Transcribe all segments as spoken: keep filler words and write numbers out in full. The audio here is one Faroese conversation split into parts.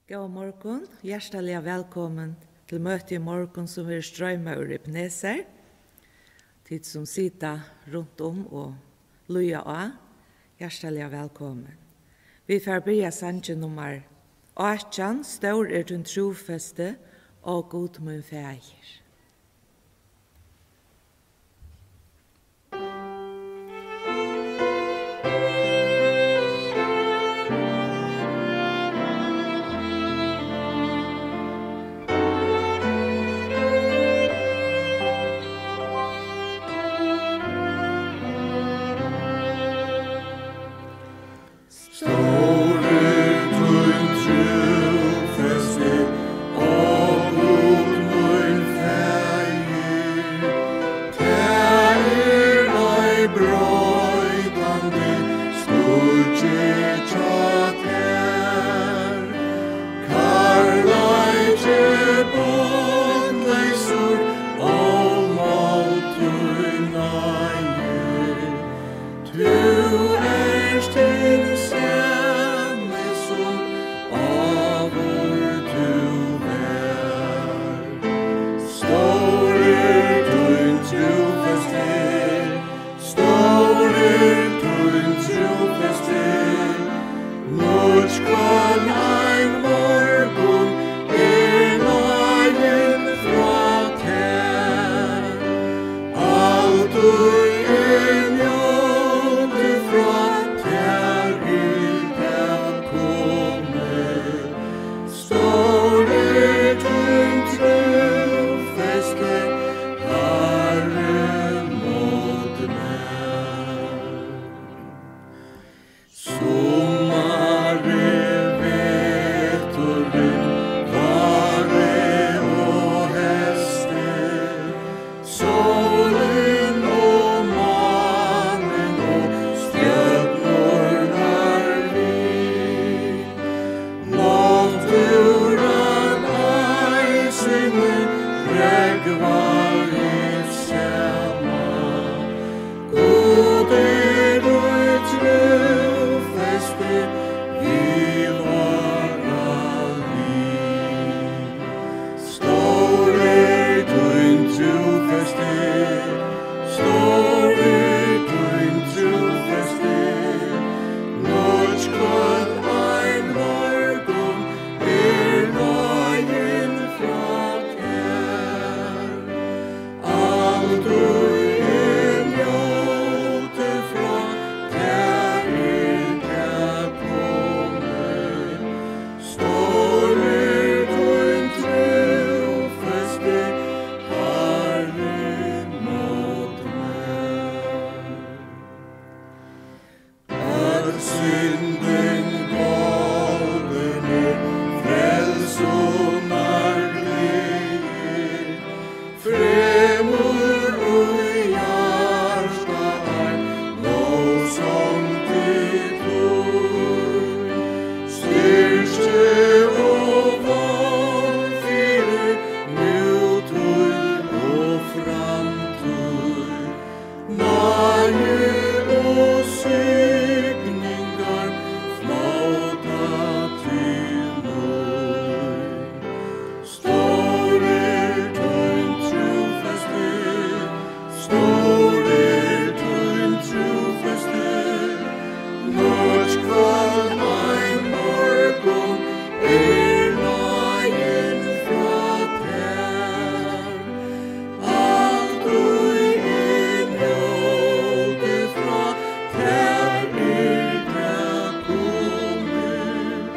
Góðan morgun, hjartaliga vælkomin til møtið í morgun, sum verður stroymað úr Ebenezer. Tit, sum sita runt um og lýða á, hjartaliga vælkomin. Vit fara at byrja sangin nummar átjan, Stór er tín trúfesti, ó Gud mín Faðir. Stór er tín trúfesti, ó Gud mín Faðir. Tað er ei broytandi skuggi hjá tær. Kærleiki bundleysur, ómáldur náði. Tú ert hin sami, sum áður tú var. Stór er tín trúfesti, stór er tín trúfesti. Nýggj hvønn ein morgun er náðin frá tær. Altíð er njótið frá tær í dag komið. Stór er tín trúfesti, Harri, móti mær. Summarið, veturin, várið og heystið, sólin og mánin og stjørnurnar við. Náttúran eisini rógvar í sama. Gud er tín trúfesti, við várra lív. Stór er tín trúfesti, stór er tín trúfesti. Nýggj hvønn ein morgun er náðin frá tær. Altíð er njótið frá tær í dag komið. Stór er tín trúfesti, Harri, móti mær. Øll syndin goldin er, frelsunnar gleði, fremur í hjarta ein lovsong til tín. Styrki og vón fyri nútíð og framtíð. Náði og signingar flóta til mín. Stór er tín trúfesti, stór er tín trúfesti. Nýggj hvønn ein morgun er náðin frá tær. Altíð er njótið frá tær í dag komið.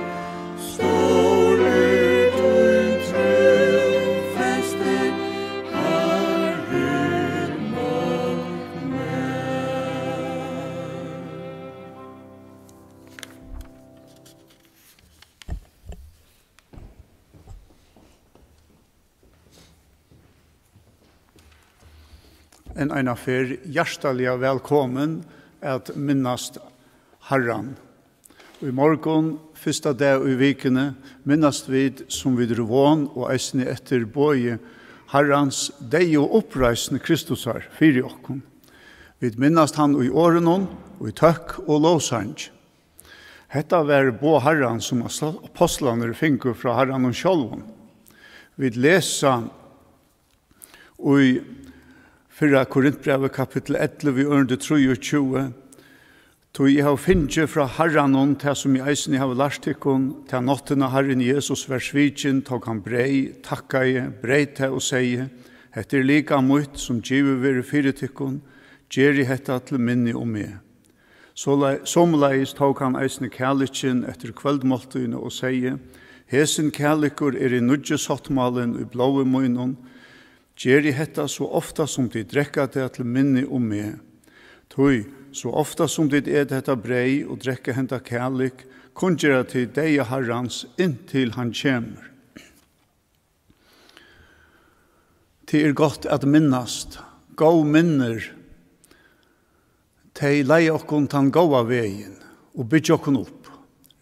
Stór er tín trúfesti, Harri, móti mær. Enn eina ferð hjartaliga vælkomin at minnast Harran. Í morgun, fyrsta dag í vikuni, minnast vit, sum vit eru von, og eisini eftir boði Harrans, deyða og uppreisn Kristusar fyri okkum. Vit minnast hann í orðunum, í tøkk og lovsangi. Hetta var boð Harrans, sum apostlarnir fingu frá Harranum sjálvum. Vit lesa í fyrra Korintbrævi, kapittul ellivu, ørindi trýogtjúgu: "Tí eg havi fingið frá Harranum tað, sum eg eisini havi lært tykkum: Ta náttina Harrin Jesus var svikin, tók hann breyð, takkaði, breyt tað og segði: Hetta er likam mítt, sum givið verður fyri tykkum, gerið hetta til minni um meg. Solei-, somuleiðis tók hann eisini kalikin eftir kvøldmáltíðina og segði: Hesin kalikur er í nýggi sáttmálin í blóði mínum. Gerið hetta so ofta, sum tit drekka tað, til minni um meg. Tí, so ofta sum tit eta hetta breyð og drekka henda kalik, kunngera tit deyða Harrans, inntil hann kemur." Tað er gott at minnast. Góð minnir, tey leiða okkum tann góða vegin og byggja okkum upp.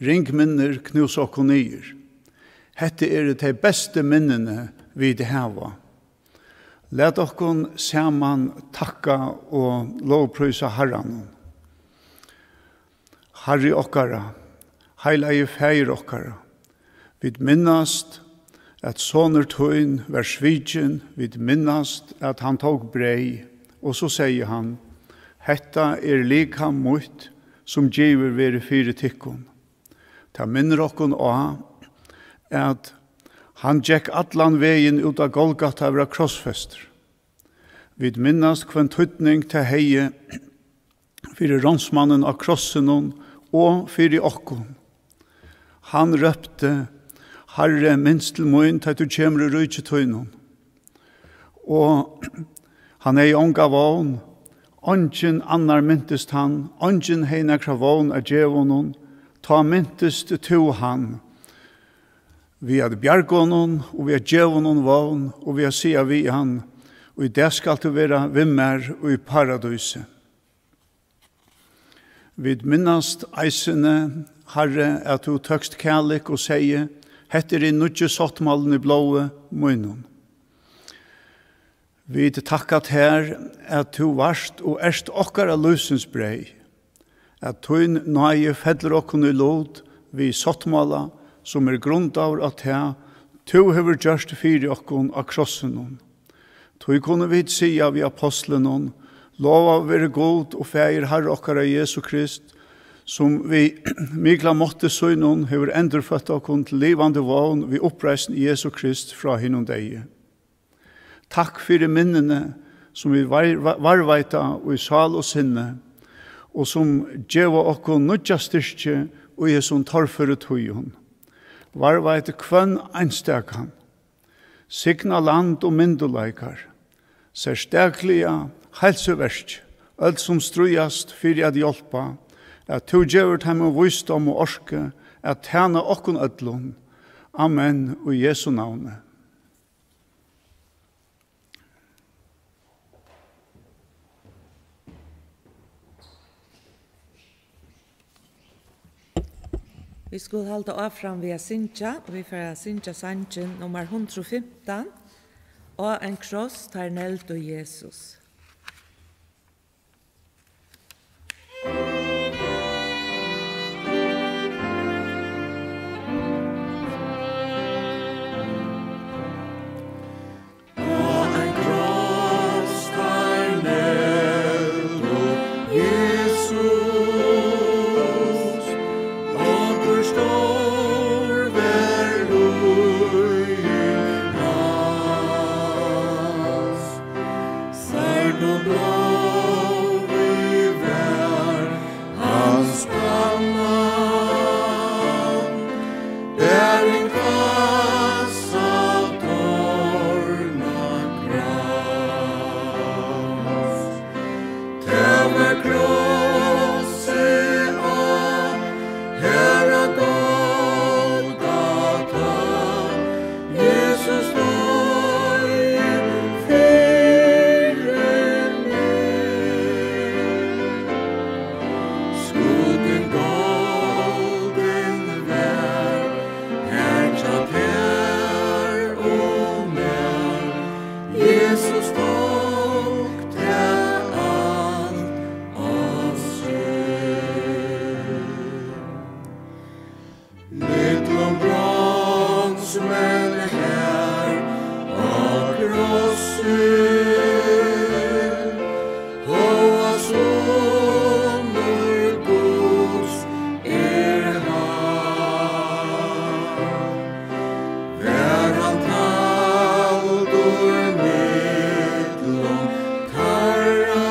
Ring minnir knúsa okkum niður. Hetta eru tey bestu minnini, vit hava. Lat okkum saman takka og lovprísa Harranum. Harri okkara, heilagi Faðir okkara, vit minnast, at sonur tín var svikin, vit minnast, at hann tók breyð, og so segði hann: "Hetta er likam mítt, sum givið verður fyri tykkum." Tað minnir okkum á, at hann gekk allan vegin út á Golgata at vera krossfestur. Vit minnast, hvønn týdning tað hevði fyri ránsmannin á krossinum og fyri okkum. Hann rópti: "Harri, minst til mín, tá tú kemur í ríki tínum." Og hann hevði onga vón, eingin annar mintist hann, eingin hevði nakra vón at geva honum, tá mintist tú hann, við at bjarga honum og við at geva honum vón og við at siga við hann: "Í dag skalt tú vera við mær í paradísi." Vit minnast eisini, Harri, at tú tókst kalik og segði: "Hetta er hin nýggi sáttmálin í blóði mínum." Vit takka tær, at tú vart og ert okkara lívsins breyð, at tín náði fellir okkum í lut við sáttmála, sum er grundaður á tað, tú hevur gjørt fyri okkum á krossinum. Tí kunnu vit siga við apostlinum: "Lovaður veri Gud og Faðir Harra okkara Jesu Krist, sum við mikla mátti sínum hevur endurføtt okkum til livandi vón við uppreisn Jesu Krist frá hinum deyðu." Takk fyri minnini, sum vit var-, va-, varðveita í sál og sinni, og sum geva okkum nýggja styrki í hesum torføru tíðum. Varðveit hvønn einstakan. Signa land og myndugleikar, serstakliga heilsuverk, øll sum stríðast fyri at hjálpa, at tú gevur teimum vísdóm og orku at tæna okkum øllum. Amen, í Jesu navni. Vit skulu halda áfram við at syngja, og vit fara at syngja sangin nummar hundrað og fimtan, "Á ein kross teir negldu Jesus". Á krossi, hóast sonur Guds er hann, var hann taldur millum teirra.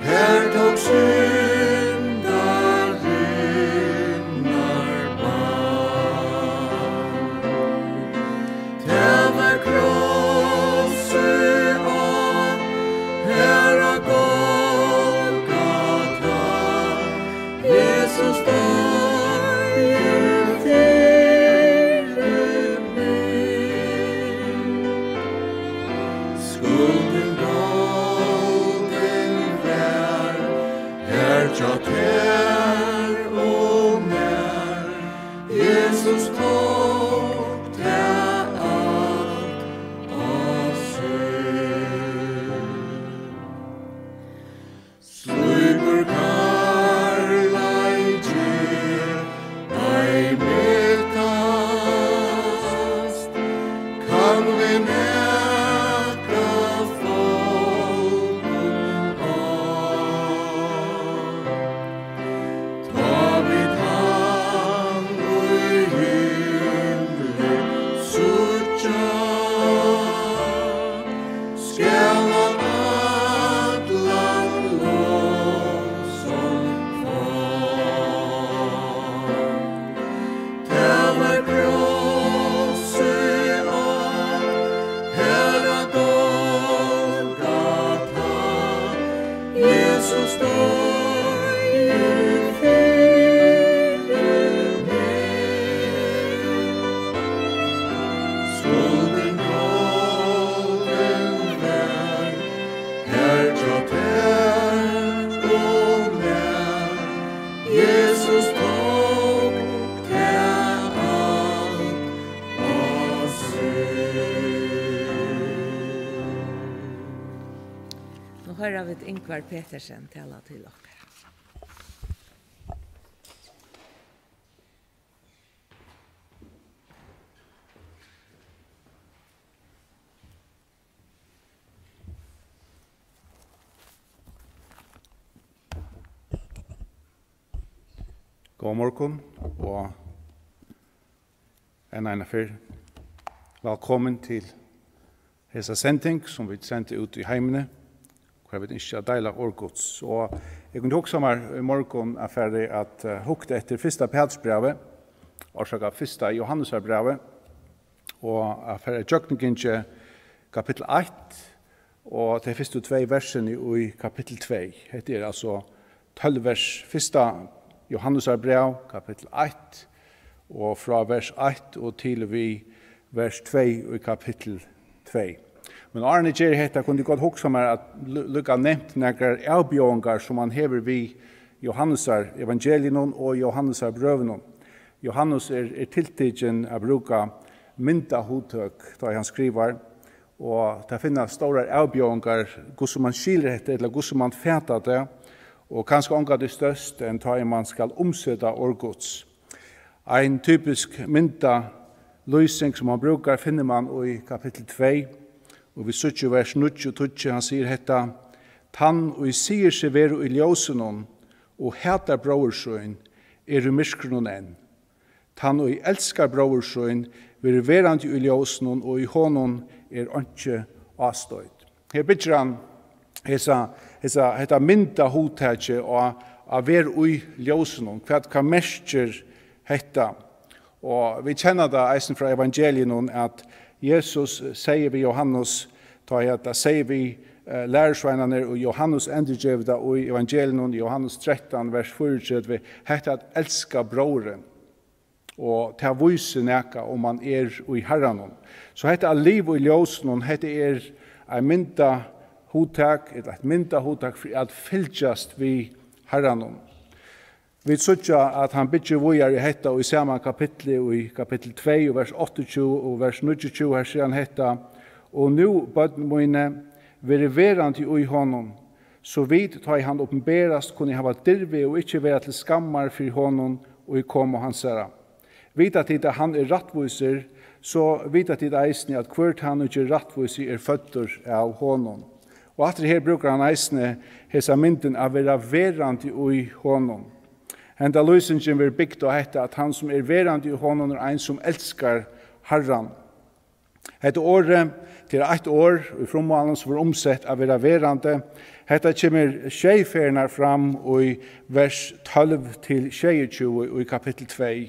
Har tók syndarinnar band. Tað var krossið á, har á Golgata, Jesus doyði fyri meg. Skuldin goldin var, har hjá tær og mær, Jesus tók tað alt á seg. Slíkur kærleiki ei metast, kann við nakað fólkum á. Tá vit hann í himli síggja, skal hann allan lógsangi fáa. Tað var krossið á, har á Golgata, Jesus doyði fyri meg. Skuldin goldin var, har hjá tær og mær, Jesus tók tað alt á seg. Nú hoyra vit Ingvar Petersen tala til okkara. Góðan morgun og enn eina ferð vælkomin til hesa sending, sum vit senda út í heimini, har vit ynskja at deila orð Guds. Og eg kundi hugsa mær í morgun at fara at, eh, hugt eftir fyrsta Pætursbrævi, orsaka, fyrsta Jóhannesarbrævi, og at fara at gjøgnumganga kapittul eitt og tey fyrstu tvey versini í kapittul tvey. Hetta er altso tólv vers, fyrsta Jóhannesarbræv, kapittul eitt, og frá vers eitt og til við vers tvey í kapittul tvey. Men áðrenn eg geri hetta, kundi eg gott hugsa mær at lu-, líka nevnt nakrar avbjóðingar, sum hann hevur við Jóhannesar evangeliinum og Jóhannesar brøvunum. Jóhannes er, er tiltikin at brúka myndahugtøk, tá ið hann skrivar, og tað finnast stórar avbjóðingar, hvussu mann skilur hetta, ella hvussu mann fatar tað, og kanska ongantíð størst enn tá ið mann skal umseta orð Guds. Ein typisk myndalýsing, sum hann brúkar, finnur mann í kapittul tvey, og vit síggja í vers níggju og tíggju, hann sigur hetta: Tann, ið sigur seg vera í ljósinum og hatar bróður sín, er í myrkrinum enn. Tann, ið elskar bróður sín, verður verandi í ljósinum, og í honum er einki ástoyt. Her byggir hann hesa, hesa, hetta myndahugtakið á, á vera í ljósinum. Hvat, hvat merkir hetta? Og vit kenna tað eisini frá evangeliinum, at Jesus segði við Jóhannes, tá ið hetta segði við, eh, lærisveinarnar, og Jóhannes endurgevur tað í evangeliinum, Jóhannes trettan, vers fýraogtretivu: Hetta at elska bróðurin, og tað vísir nakað, um mann er í Harranum. So hetta at liva í ljósinum, hetta er ein myndahugtak, ella eitt myndahugtak fyri at fylgjast við Harranum. Vit síggja, at hann byggir víðari hetta í sama kapitli, í kapittul tvey og vers áttaogtjúgu og vers níggjuogtjúgu, har sigur hann hetta: Og nú, børn míni, verið verandi í honum, so vit, tá ið hann opinberast, kunnu hava dirvi og ikki vera til skammar fyri honum í komu hansara. Vita tit, at hann er rættvísur, so vita tit eisini, at hvør tann, ið ger rættvísi, er føddur av honum. Og aftur her brúkar hann eisini hesa myndin at vera verandi í honum. Henda lýsingin verður bygd á hetta, at hann, sum er verandi í honum, er ein, sum elskar Harran. Hetta orðið, tað er eitt orð í frummálinum, sum er umsett at vera verandi. Hetta kemur sjey ferðirnar fram í vers tólv til sjeyogtjúgu í kapittul tvey.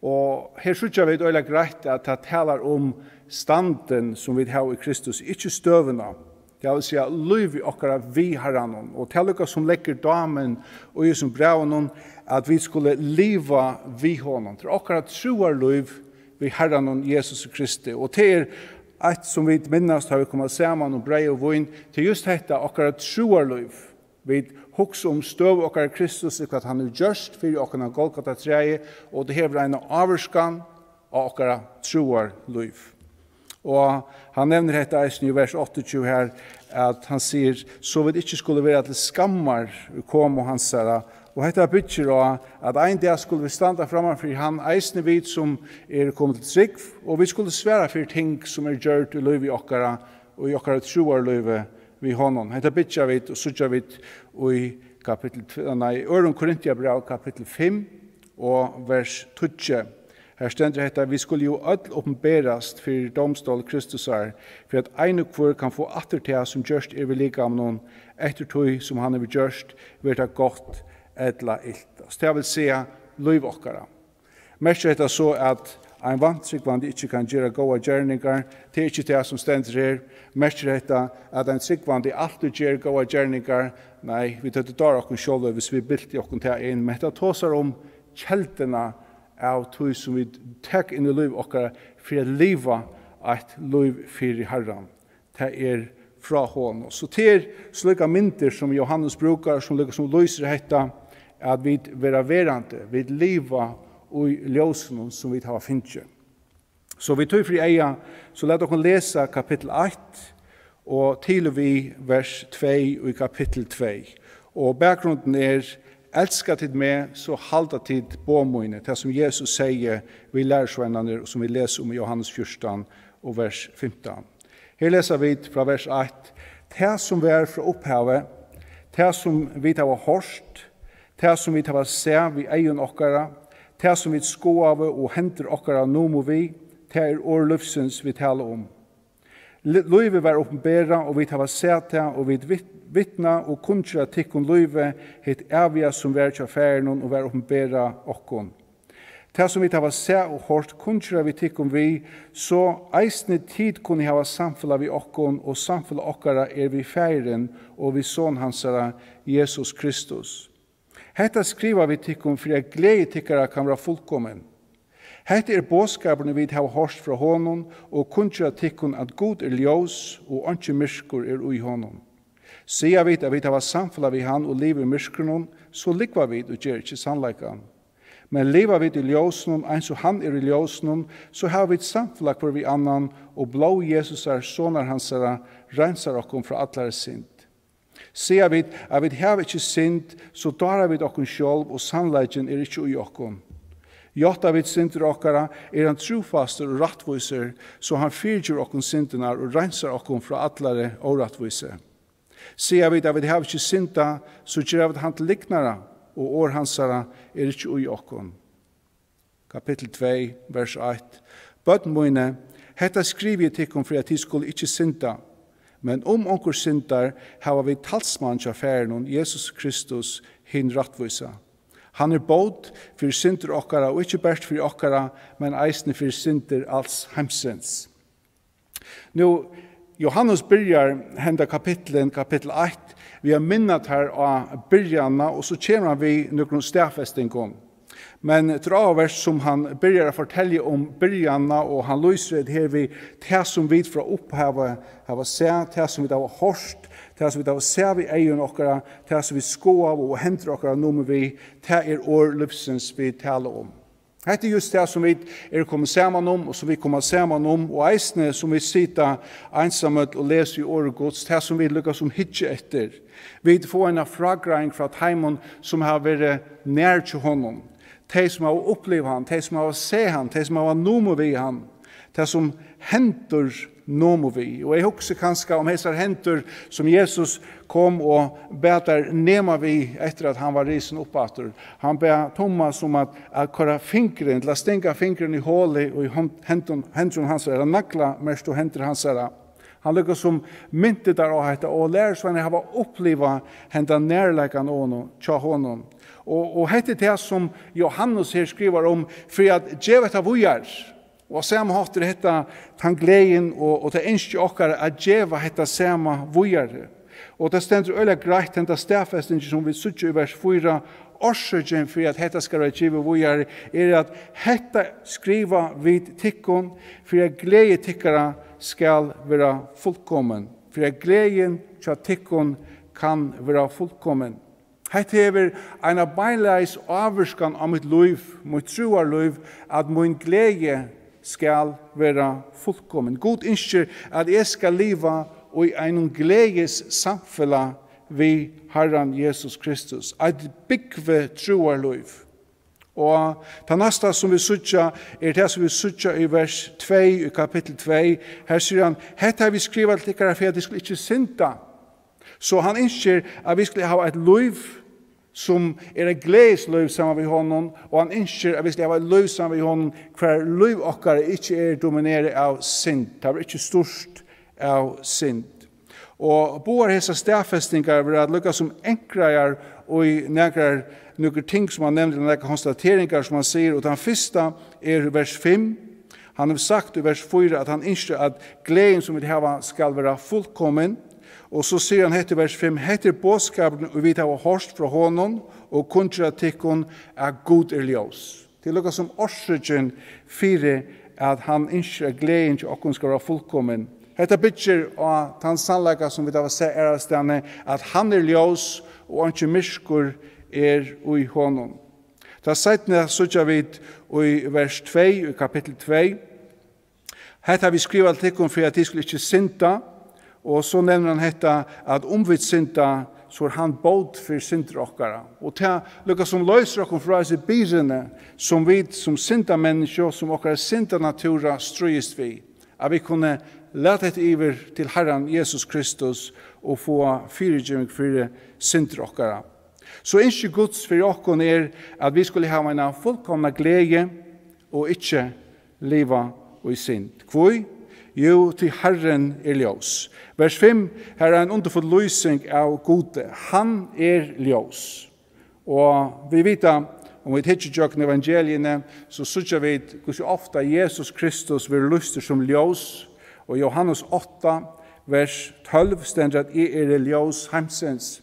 Og her síggja vit øgiliga greitt, at tað talar um standin, sum vit hava í Kristus, ikki støðuna. Tað vil siga, lívið okkara við Harranum. Og tað líka sum leggur dámin í hesum brævinum, at vit skulu liva við honum. Tað er okkara trúarlív við Harranum Jesus Kristi. Og tað er eitt, sum vit minnast, tá vit koma saman um breyð og vín. Tað er just hetta, okkara trúarlív. Vit hugsa um støðu okkara í Kristus, og hvat hann hevur gjørt fyri okkum á Golgata træi, og tað hevur eina ávirkan á okkara trúarlív. Og hann nevnir hetta eisini í vers áttaogtjúgu her, at hann sigur, so vit ikki skulu vera til skammar í komu hansara. Og hetta byggir á, at ein dag skulu vit standa framman fyri hann, eisini vit, sum eru komin til trúgv, og vit skulu svara fyri ting, sum eru gjørd í lívi okkara og í okkara trúarlívi við honum. Hetta byggja vit og síggja vit í kapittul tv-, nei, øðrum Korintiabræv, kapittul fimm og vers tíggju. Her stendur hetta: Vit skulu jú øll opinberast fyri dómstól Kristusar, fyri at ein og hvør kann fáa aftur tað, sum gjørt er við likamnum, eftir tí sum hann hevur gjørt, verður tað gott ella ilt. Altso, tað vil siga, lív okkara. Merkir hetta so, at ein vantrúgvandi ikki kann gera góðar gerningar? Tað er ikki tað, sum stendur her. Merkir hetta, at ein trúgvandi altíð ger góðar gerningar? Nei, vit høvdu dárað okkum sjálv, hvis vit biltu okkum tað inn. Men hetta tosar um kelduna av tí, sum vit taka inn í lív okkara, fyri at liva eitt lív fyri Harran. Tað er frá honum. So tað er slíkar myndir, sum Jóhannes brúkar, sum líka sum lýsir hetta, at vit vera verandi, vit liva í ljósinum, sum vit hava fingið. So við tí fyri eyga, so lat okkum lesa kapittul eitt og til og við vers tvey í kapittul tvey. Og bakgrunden er: Elska tit meg, so halda tit boð míni, tað sum Jesus segði við lærisveinarnar, og sum vit lesa um í Jóhannes fjúrtan og vers fimtan. Her lesa vit frá vers eitt: Tað, sum var frá upphavi, tað, sum vit hava hoyrt, tað, sum vit hava sæð við eygum okkara, tað, sum vit skoðaðu og hendur okkara numu við, tað er orð lívsins, vit tala um. Lí-, lívið var opinberað, og vit hava sæð tað, og vit vit-, vitna og kunngera tykkum lívið, hitt æviga, sum var hjá Faðirinum og var opinberað okkum. Tað, sum vit hava sæð og hoyrt, kunngera vit tykkum við, so eisini tit kunnu hava samfelag við okkum, og samfelag okkara er við Faðirin og við Son hansara, Jesus Kristus. Hetta skriva vit tykkum, fyri at gleði tykkara kann vera fullkomin. Hetta er boðskapurin, vit hava hoyrt frá honum, og kunngera tykkum, at Gud er ljós, og einki myrkur er í honum. Siga vit, at vit hava samfelag við hann og liva í myrkrinum, so lúgva vit og gera ikki sannleikan. Men liva vit í ljósinum, eins og hann er í ljósinum, so hava vit samfelag hvør við annan, og blóð Jesusar, Sonar hansara, reinsar okkum frá allari synd. Siga vit, at vit hava ikki synd, so dára vit okkum sjálv, og sannleikin er ikki í okkum. Játta vit syndir okkara, er hann trúfastur og rættvísur, so hann fyrigevur okkum syndirnar og reinsar okkum frá allari órættvísi. Siga vit, at vit hava ikki syndað, so gera vit hann til lygnara, og orð hansara er ikki í okkum. Kapittul tvey, vers eitt. Børn míni, hetta skrivi eg tykkum, fyri at tit skulu ikki synda. Men um onkur syndar, hava vit talsmann hjá Faðirinum, Jesus Kristus, hin rættvísa. Hann er bót fyri syndir okkara, og ikki bert fyri okkara, men eisini fyri syndir als heimsins. Nú, Jóhannes byrjar henda kapitlin, kapittul eitt, við at minna teir á byrjanina, og so kemur hann við nøkrum staðfestingum. Men tað er áhugavert, sum hann byrjar at fortelja um byrjanina, og hann lýsir hetta her við tað, sum vit frá upphavi hava sæð, tað, sum vit hava hoyrt, tað, sum vit hava sæð við eygum okkara, tað, sum vit skoðaðu og hendur okkara numu við, tað er orð lívsins, vit tala um. Hetta er júst tað, sum vit eru komin saman um, og sum vit koma saman um, og eisini sum vit sita einsamøll og lesa í orði Guds, tað, sum vit líka sum hyggja eftir. Vit fáa eina frágreiðing frá teimum, sum hava verið nær hjá honum. Tey, sum hava upplivað hann, tey, sum hava sæð hann, tey, sum hava numið við hann, tað, sum hendur numu við. Og eg hugsi kanska um hesar hendur, sum Jesus kom og bað tær nema við, eftir at hann var risin upp aftur. Hann bað Tummas um at, at koyra fingurin, til at stinga fingurin í holið í hond-, hendum, hendrum hansara, ella naglamerktu hendur hansara. Hann líka sum minti tær á hetta, og lærisveinarnir hava upplivað henda nærleikan á honum, hjá honum. Og, og hetta er tað, sum Jóhannes her skrivar um, fyri at geva hetta víðari. Og á sama hátt er hetta tann gleðin og, og tað ynski okkara at geva hetta sama víðari. Og tað stendur øgiliga greitt, henda staðfestingin, sum vit síggja í vers fýra, orsøkin fyri at hetta skal vera givið víðari, er, at hetta skriva vit tykkum, fyri at gleði tykkara skal vera fullkomin, fyri at gleðin hjá tykkum kann vera fullkomin. Hetta hevur eina beinleiðis ávirkan á mítt lív, mítt trúarlív, at mín gleði skal vera fullkomin. Gud ynskir, at eg skal liva í einum gleðissamfelag við Harran Jesus Kristus. Eitt búgvið trúarlív. Og tað næsta, sum vit síggja, er tað, sum vit síggja í vers tvey í kapittul tvey. Her sigur hann: "Hetta havi eg skrivað til tykkara, fyri at tit skulu ikki synda." So hann ynskir, at vit skulu hava eitt lív, sum er eitt gleðislív saman við honum, og hann ynskir, at vit skulu hava eitt lív saman við honum, hvar lív okkara ikki er dominerað av synd. Tað verður ikki stýrt av synd. Og báðar hesar staðfestingar verða líka sum ankraðar í nakrar, nøkur ting, sum hann nevnir, nakrar konstateringar, sum hann sigur, og tann fyrsta er vers fimm. Hann hevur sagt í vers fýra, at hann ynskir, at gleðin, sum vit hava, skal vera fullkomin. Og so sigur hann hetta í vers fimm: "Hetta er boðskapurin, og vit hava hoyrt frá honum og kunngera tykkum, at Gud er ljós." Tað er líka sum orsøkin fyri, at hann ynskir, at gleðin hjá okkum skal vera fullkomin. Hetta byggir á tann sannleika, sum vit hava sæð aðrastaðni, at hann er ljós, og einki myrkur er í honum. Tað seinna síggja vit í vers tvey í kapittul tvey. "Hetta havi eg skrivað til tykkum, fyri at tit skulu ikki synda." Og so nevnir hann hetta, at um vit synda, so er hann bót fyri syndir okkara. Og tað líka sum loysir okkum frá hesi byrðini, sum vit sum syndamenniskju, sum okkara syndanatúra stríðist við, at vit kunnu lata hetta yvir til Harran Jesus Kristus og fáa fyrigeving fyri syndir okkara. So ynski Guds fyri okkum er, at vit skulu hava eina fullkomna gleði og ikki liva í synd. Hví? Jú, tí Harrin er ljós. Vers fimm, her er ein undurfull lýsing av Gudi. Hann er ljós. Og vit vita, um vit hyggja gjøgnum evangeliini, so síggja vit, hvussu ofta Jesus Kristus verður lýstur sum ljós. Og í Jóhannes átta, vers tólv stendur, at: "Eg eri ljós heimsins."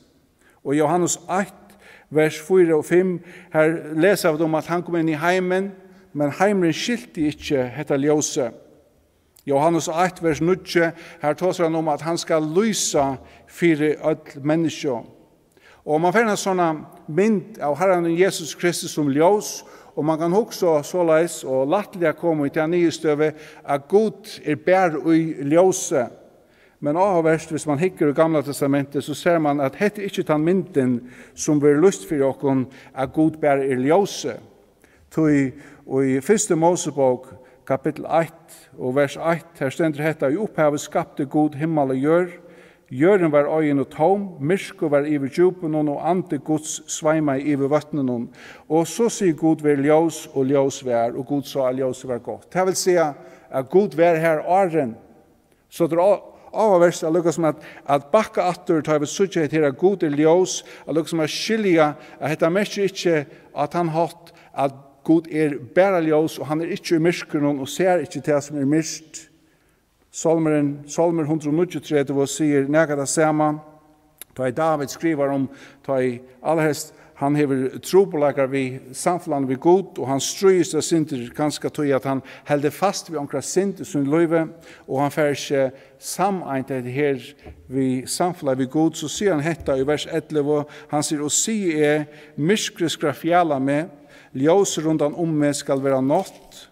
Og Jóhannes eitt, vers fýra og fimm, her lesa vit um, at hann kom inn í heimin, men heimurin skilti ikki hetta ljósið. Jóhannes eitt, vers níggju, her tosar hann um, at hann skal lýsa fyri øll menniskju. Og man fær eina sånn mynd av Harranum Jesus Kristus sum ljós, og man kann hugsa soleiðis og lættliga koma í ta niðurstøðu, at Gud er bara í ljósi. Men áhugavert, hvis man hyggur í Gamla Testamentið, so sær man, at hetta er ikki tann myndin, sum verður lýst fyri okkum, at Gud bara er ljósið. Tí í fyrstu Mósebók, kapittul eitt og vers eitt, her stendur hetta: "Í upphavi skapti Gud himmal og jørð. Jørðin var oyðin og tóm, myrkur var yvir djúpunum, og andi Guds sveimaði yvir vøtnunum. Og so sigur Gud: Ver ljós, og ljós var, og Gud sá, at ljósið var gott." Tað vil siga, at Gud var har áðrenn. So tað er á-, áhugavert, at líka sum at, at bakka aftur, tá vit síggja hetta her, at Gud er ljós, at líka sum at skilja, at hetta merkir ikki á tann hátt, at Gud er bara ljós, og hann er ikki í myrkrinum og sær ikki tað, sum er myrkt. Sálmurin, Sálmur hundrað og níggjuogtretivu sigur nakað tað sama. Tá ið Dávid skrivar um, tá ið allarhelst hann hevur trupulleikar við samfelagnum við Gud, og hann stríðist av syndir, kanska tí at hann heldur fast við onkra synd í sínum lívi, og hann fær ikki sameint hetta her við samfelag við Gud, so sigur hann hetta í vers ellivu, hann sigur: "Og sigi eg, myrkrið skal fjala meg, ljósið rundan um meg skal vera nátt,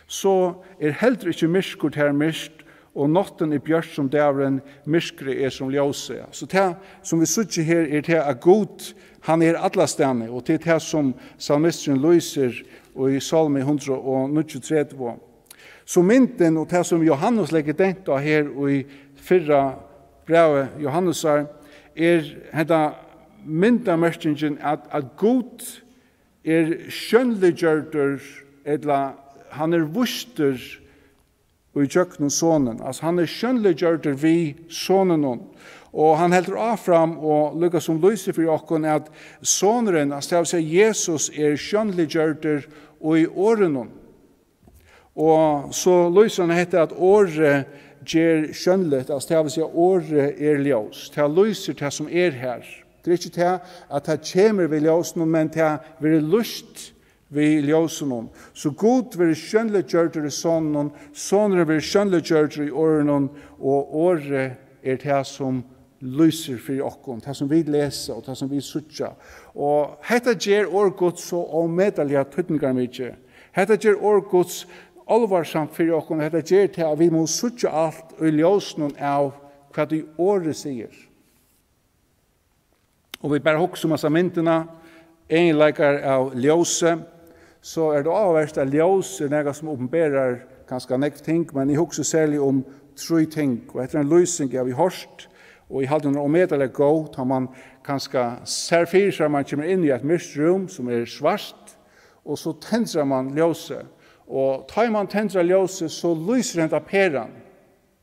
so er heldur ikki myrkur tær myrkt, Og náttin er bjørt sum dagurin, myrkrið er sum ljósið. So tað, sum vit síggja her, er tað, at Gud, hann er allastaðni, og tað er tað, sum salmisturin lýsir í Sálmi hundrað og níggjuogtretivu. So myndin, og tað, sum Jóhannes leggur dent á her í fyrra brævi Jóhannesar, er henda myndamerkingin, at, at Gud er sjónliggjørdur, ella hann er vístur í gjøgnum Sonin. Altso, hann er sjónliggjørdur við Soninum. Og hann heldur áfram og líka sum lýsir fyri okkum, at Sonurin, altso, tað vil siga, Jesus er sjónliggjørdur í Orðinum. Og so lýsir hann hetta, at Orðið ger sjónligt, altso, tað vil siga, Orðið er ljós. Tað lýsir tað, sum er her. Tað er ikki tað, at tað kemur við ljósinum, men tað verður lýst við ljósinum. So Gud verður sjónliggjørdur í Soninum, Sonurin verður sjónliggjørdur í Orðinum, og Orðið er tað, sum lýsir fyri okkum, tað, sum vit lesa, og tað, sum vit síggja. Og hetta ger orð Guds so ómetaliga týdningarmikið. Hetta ger orð Guds álvarsamt fyri okkum. Hetta ger tað, at vit mugu síggja alt í ljósinum av, hvat ið Orðið sigur. Og vit bara hugsa um hasa myndina, eginleikar av ljósi, so er tað áhugavert, at ljós er nakað, sum opinberar kanska nógv ting, men eg hugsi serliga um trý ting. Og hetta er ein lýsing, eg havi hoyrt, og eg haldi, hon er ómetaliga góð, tá man kanska sær fyri sær, at man kemur inn í eitt myrkt rúm, sum er svart, og so tendrar man ljósið. Og tá man tendrar ljósið, so lýsir henda peran,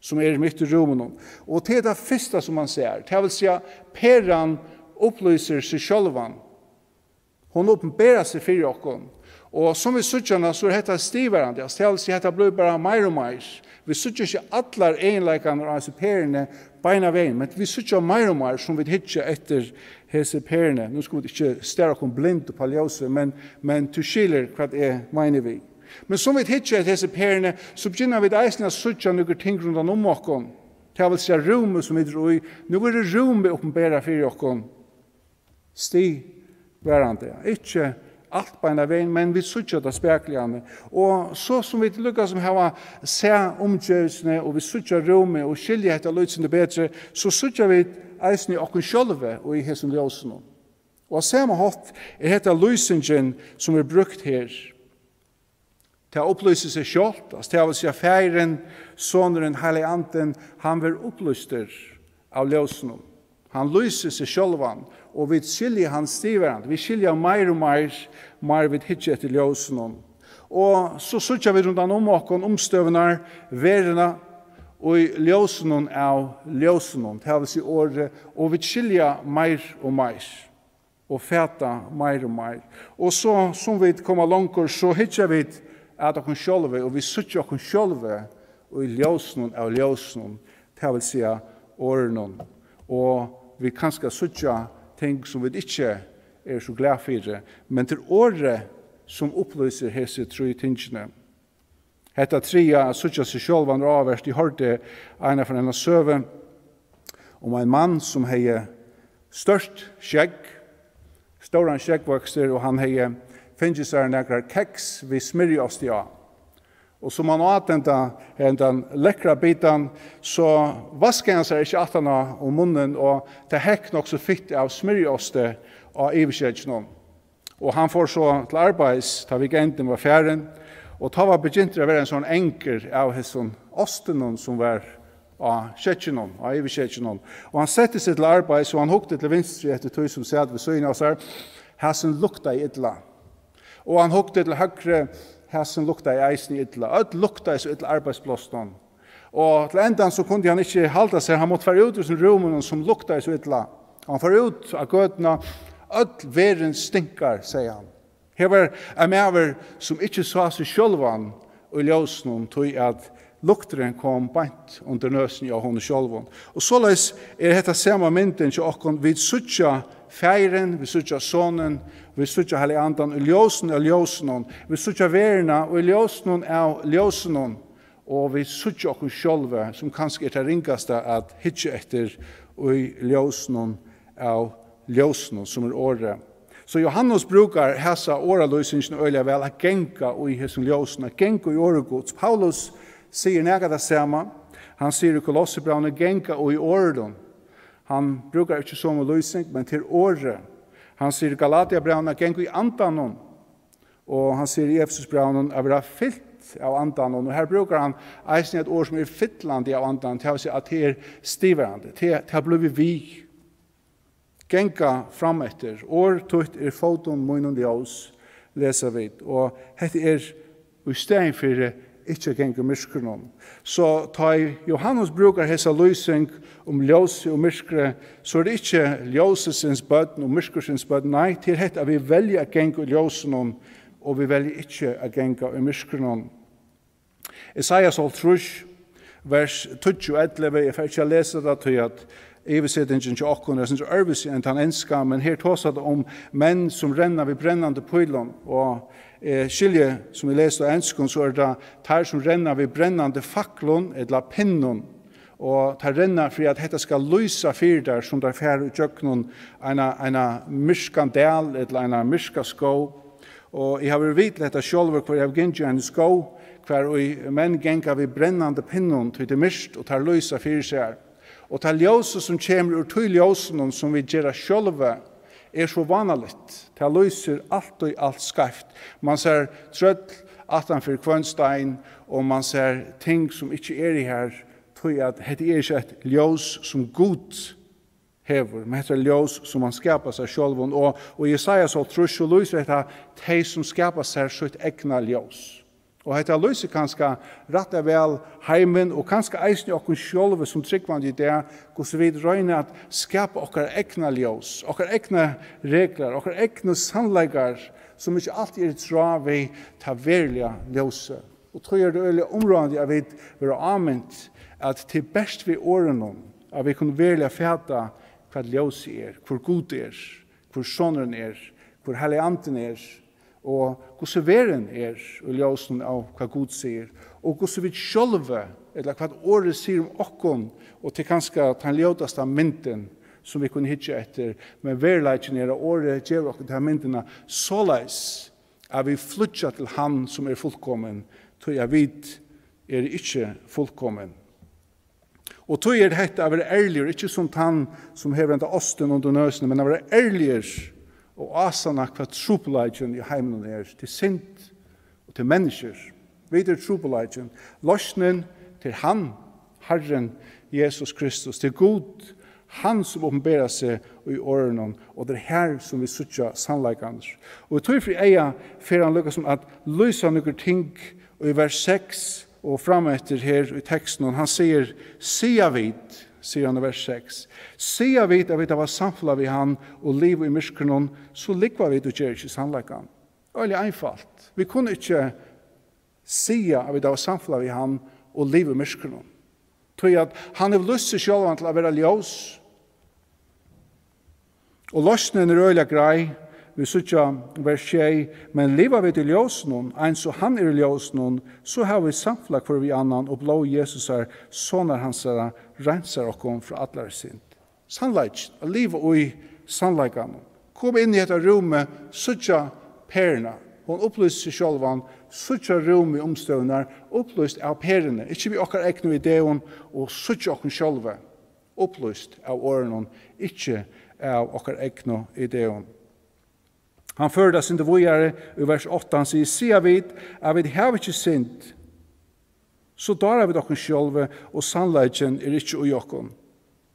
sum er mitt í rúminum. Og tað er tað fyrsta, sum man sær. Tað vil siga, peran upplýsir seg sjálvan. Hon opinberar seg fyri okkum. Og sum vit síggja hana, so er hetta stigvarandi. Altso, tað vil siga, hetta blívur bara meir og meir. Vit síggja ikki allar eginleikarnar á hesi peruni beinan vegin, men vit síggja meir og meir, sum vit hyggja eftir hesi peruni. Nú skulu vit ikki stara okkum blind upp á ljósið, men, men tú skilir, hvat eg meini við. Men sum vit hyggja eftir hesi peruni, so begynna vit eisini at síggja nøkur ting rundan um okkum. Tað vil siga, rúmið, sum vit eru í. Nú verður rúmið opinberað fyri okkum. Stigvarandi. Ikki alt beinan vegin, men vit síggja tað spakuliga. Og so sum vit líka sum hava sæð umgevingina, og vit síggja rúmið og skilja hetta lítið sindur betri, so síggja vit eisini okkum sjálvi í hesum ljósinum. Og á sama hátt er hetta lýsingin, sum er brúkt her. Tað upplýsir seg sjálvt, altso, tað vil siga, Faðirin, Sonurin, Heilagi Andin, hann verður upplýstur av ljósinum. Hann lýsir seg sjálvan, og vit skilja hann stigvarandi. Vit skilja meir og meir, meir vit hyggja eftir ljósinum. Og so síggja vit rundan um okkum umstøðurnar, verðina, í ljósinum av ljósinum, tað vil siga, Orðið, og vit skilja meir og meir og fata meir og meir. Og so, sum vit koma longur, so hyggja vit at okkum sjálvi, og vit síggja okkum sjálvi í ljósinum av ljósinum, tað vil siga, Orðinum. Og vit kanska síggja ting, sum vit ikki eru so glað fyri, men tað er Orðið, sum upplýsir hesi trý tingini. Hetta triðja, at síggja seg sjálvan, er áhugavert. Eg hoyrdi eina ferð eina søgu um ein mann, sum hevði stórt skegg, stóran skeggvøkstur, og hann hevði fingið sær nakrar keks við smyrjiosti á. Og sum hann át henda, hendan lekkra bitan, so vaskaði hann sær ikki aftan á um munnin, og tað hekk nokk so fitt av smyrjiosti á yvirskegginum. Og hann fór so til arbeiðis, tá weekendin var farin, og tá var begyntur at vera ein sånn angur av hesum ostinum, sum var á skegginum, á yvirskegginum. Og hann setti seg til arbeiðis, og hann hugdi til vinstru eftir tí, sum sat við síðuna av sær. Hasin luktaði illa. Og hann hugdi til høgru, hasin luktaði eisini illa. Øll luktaði so illa á arbeiðsplássinum. Og til endan so kundi hann ikki halda sær, hann mátti fara út úr hesum rúminum, sum luktaði so illa. Hann fór út á gøtuna, øll verðin stinkar, segði hann. Her var ein maður, sum ikki sá seg sjálvan í ljósinum, tí at lukturin kom beint undir nøsini á honum sjálvum. Og soleiðis er hetta sama myndin hjá okkum. Vit síggja Faðirin, vit síggja Sonin, vit síggja Heilaga Andan í ljósinum av ljósinum. Vit síggja verðina í ljósinum av ljósinum. Og vit síggja okkum sjálvi, sum kanska er tað ringasta at hyggja eftir, í ljósinum av ljósinum, sum er Orðið. So Jóhannes brúkar hasa orðalýsingina øgiliga væl, at ganga í hesum ljósinum, at ganga í Orði Guds. Paulus sigur nakað tað sama. Hann sigur í Kolossebrævinum, ganga í orðinum. Hann brúkar ikki somu lýsing, men til orðið. Hann sigur í Galatiabrævinum, ganga í andanum. Og hann sigur í Efesusbrævinum, at vera fylt av andanum. Og her brúkar hann eisini eitt orð, sum er fyllandi av andanum. Tað vil siga, at tað er stigvarandi. Tað, tað blívur við. Ganga fram eftir. Orð títt er fótum mínum ljós, lesa vit. Og hetta er í staðin fyri ikki at ganga í myrkrinum. So tá ið Jóhannes brúkar hesa lýsing um ljósið og myrkrið, so er tað ikki ljósins børn og myrkursins børn. Nei, tað er hetta, at vit velja at ganga í ljósinum, og vit velja ikki at ganga í myrkrinum. Esaias hálvtrýss, vers tíggju og ellivu, eg fari ikki at lesa tað, tí at yvirsetingin hjá okkum er eitt sindur øðrvísi enn tann enska, men her tosar tað um menn, sum renna við brennandi pílum, og, eh, skilji, sum eg lesi á enskum, so er tað teir, sum renna við brennandi faklum ella pinnum, og teir renna fyri, at hetta skal lýsa fyri teir, sum teir fara í gjøgnum eina, eina myrkan dal ella eina myrka skóg. Og eg havi verið við til hetta sjálvur, hvar eg havi gingið í einum skógi, hvar ið menn ganga við brennandi pinnum, tí tað er myrkt, og teir lýsa fyri sær. Og tað ljósið, sum kemur úr tí ljósinum, sum vit gera sjálvi, er so vánaligt. Tað lýsir altíð alt skeivt. Man sær trøll aftan fyri hvønn stein, og man sær ting, sum ikki eru har, tí at hetta er ikki eitt ljós, sum Gud hevur, men hetta er ljós, sum hann skapar sær sjálvum. Og, og í Jesaja hálvtrýss, so lýsir hetta tey, sum skapa sær sítt egna ljós. Og hetta lýsir kanska rætt og væl heimin, og kanska eisini okkum sjálvi sum trúgvandi í dag, hvussu vit royna at skapa okkara egna ljós, okkara egna reglar, okkara egnu sannleikar, sum ikki altíð eru í tráð við tað veruliga ljósið. Og tí er tað øgiliga umráðandi, at vit verða ámint, at tað er bert við orðunum, at vit kunnu veruliga fata, hvat ljósið er, hvør Gud er, hvør Sonurin er, hvør Heilagi Andin er, og hvussu verðin er í ljósinum av, hvat Gud sigur, og hvussu vit sjálvi, ella hvat orðið sigur um okkum, og tað er kanska tann ljótasta myndin, sum vit kunnu hyggja eftir, men veruleikin er, at orðið gevur okkum ta myndina soleiðis, at vit flýggja til hann, sum er fullkomin, tí at vit eru ikki fullkomin. Og tí er hetta at vera ærligur, ikki sum tann, sum hevur henda ostin undir nøsini, men at vera ærligur og ásanna, hvat trupulleikin í heiminum er. Tað er synd, og tað er menniskjur. Vit eru trupulleikin. Loysnin, tað er hann, Harrin Jesus Kristus. Tað er Gud, hann sum opinberar seg í orðinum, og tað er har, sum vit síggja sannleikarnar. Og tí fyri eyga fer hann líka sum at lýsa nøkur ting í vers seks og frameftir her í tekstinum. Hann sigur, siga vit, sigur hann í vers seks. Siga vit at vit hava samfelag við hann og liva í myrkrinum, so lúgva vit og gera ikki sannleikan. Øgiliga einfalt. Vit kunnu ikki siga at vit hava samfelag við hann og liva í myrkrinum. Tí at hann hevur lýst seg sjálvan til at vera ljós. Og loysnin er øgiliga greið. Vit síggja vers sjey, men liva vit í ljósinum, eins og hann er í ljósinum, so hava vit samfelag hvør við annan, og blóð Jesusar, sonar hansara, reinsar okkum frá allari synd. Sannleikin, at liva í sannleikanum. Koma inn í hetta rúmið, síggja peruna. Hon upplýsir seg sjálvan, síggja rúmið, umstøðurnar, upplýst av peruni, ikki við okkara egnu ideum og síggja okkum sjálvi. Upplýst av orðinum, ikki av okkara egnu ideum. Hann førir tað eitt sindur víðari í vers átta, hann sigur, siga vit at vit hava ikki synd, so dára vit okkum sjálvi, og sannleikin er ikki í okkum.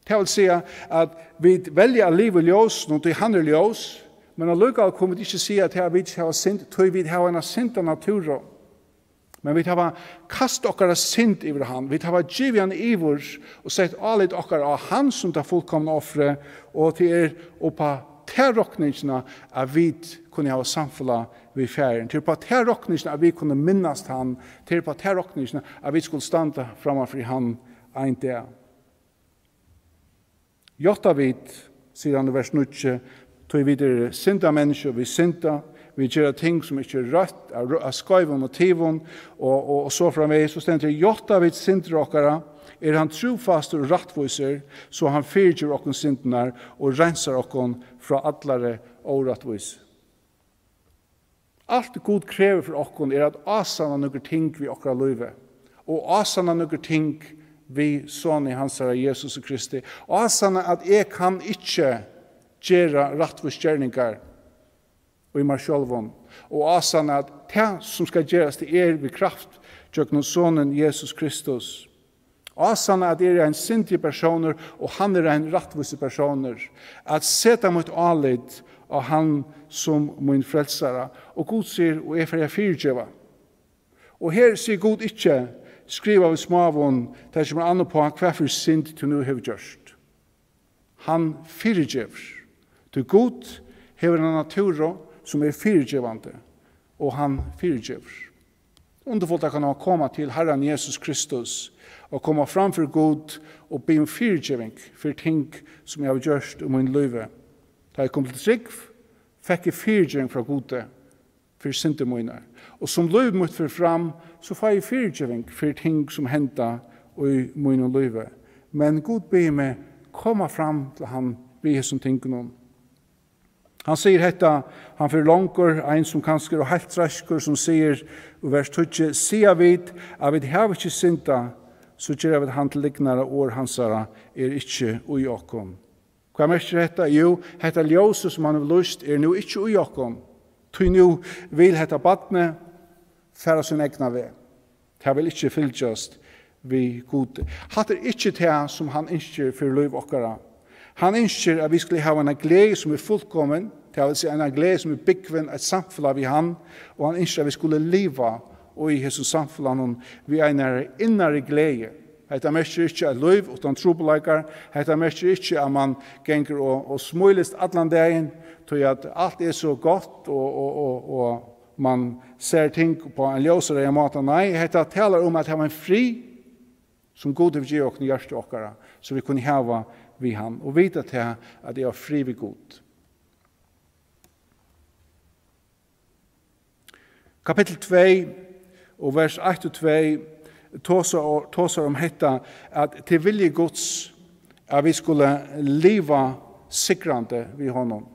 Tað vil siga at vit velja at liva í ljósinum, tí hann er ljós, men allíkavæl kunnu vit ikki siga, at vit hava synd, tí vit hava eina syndanatúru. Men vit hava kastað okkara synd yvir hann. Vit hava givið hann yvir og sett álit okkara á hann sum tað fullkomna ofrið, og tað er upp á ta rokningina, at vit kunnu hava samfelag við Faðirin. Tað er upp á ta rokningina, at vit kunnu minnast hann. Tað er upp á ta rokningina, at vit skulu standa framman fyri hann ein dag. Játta vit, sigur hann í vers níggju, tí vit eru syndamenniskju, vit synda, vit gera ting sum ikki er rætt, av rø-, av skeivum motivum, og, og, og so framvegis. So stendur, játta vit syndir okkara, er hann trúfastur og rættvísur, so hann fyrigevur okkum syndirnar og reinsar okkum frá allari órættvísi. Alt Gud krevur frá okkum er at ásanna nøkur ting við okkara lívi, og ásanna nøkur ting við Soni hansara, Jesus Kristi. Ásanna, at eg kann ikki gera rættvísgerningar í mær sjálvum, og ásanna, at tað, sum skal gerast, tað er við kraft gjøgnum Sonin Jesus Kristus. Ásanna, at eg eri ein syndigur persónur, og hann er ein rættvísur persónur. At seta mítt álit á hann sum mín frelsara. Og Gud sigur, og eg fari at fyrigeva. Og her sigur Gud ikki, skriva við smáum, tað kemur an uppá, hvat fyri synd tú nú hevur gjørt. Hann fyrigevur. Tí Gud hevur eina natúru, sum er fyrigevandi, og hann fyrigevur. Undurfult at kunna koma til Harran Jesus Kristus og koma fram fyri Gud og biðja um fyrigeving fyri ting, sum eg havi gjørt í mínum lívi. Tá eg kom til trúgv, fekk eg fyrigeving frá Gudi fyri syndir mínar. Og sum lív mítt fer fram, so fái eg fyrigeving fyri ting, sum henda í mínum lívi. Men Gud biður meg koma fram til hann við hesum tingunum. Hann sigur hetta, hann fer longur, ein sum kanska er heilt treiskur, sum sigur í vers tíggju, siga vit, at vit hava ikki syndað, so gera vit hann til lygnara, orð hansara er ikki í okkum. Hvat merkir hetta? Jú, hetta ljósið, sum hann hevur lýst, er nú ikki í okkum. Tí nú vil hetta barnið fara sín egna veg. Tað vil ikki fylgjast við Gudi. Hatta er ikki tað, sum hann ynskir fyri lív okkara. Hann ynskir, at vit skulu hava eina gleði, sum er fullkomin, tað vil siga, eina gleði, sum er búgvin, eitt samfelag við hann, og hann ynskir, at vit skulu liva í hesum samfelagnum við einari innari gleði. Hetta merkir ikki eitt lív uttan trupulleikar. Hetta merkir ikki, at mann gongur og, og smílist allan dagin, tí at alt er so gott, og, og, og, og mann sær ting upp á ein ljósareyðan máta. Nei, hetta talar um at hava ein frið, sum Gud hevur givið okkum í hjarta okkara, so vit kunnu hava við hann og vita tað, at eg havi frið við Gud. Kapittul tvey og vers eitt og tvey tosar, tosar um hetta, at tað er vilji Guds, at vit skulu liva sigrandi við honum.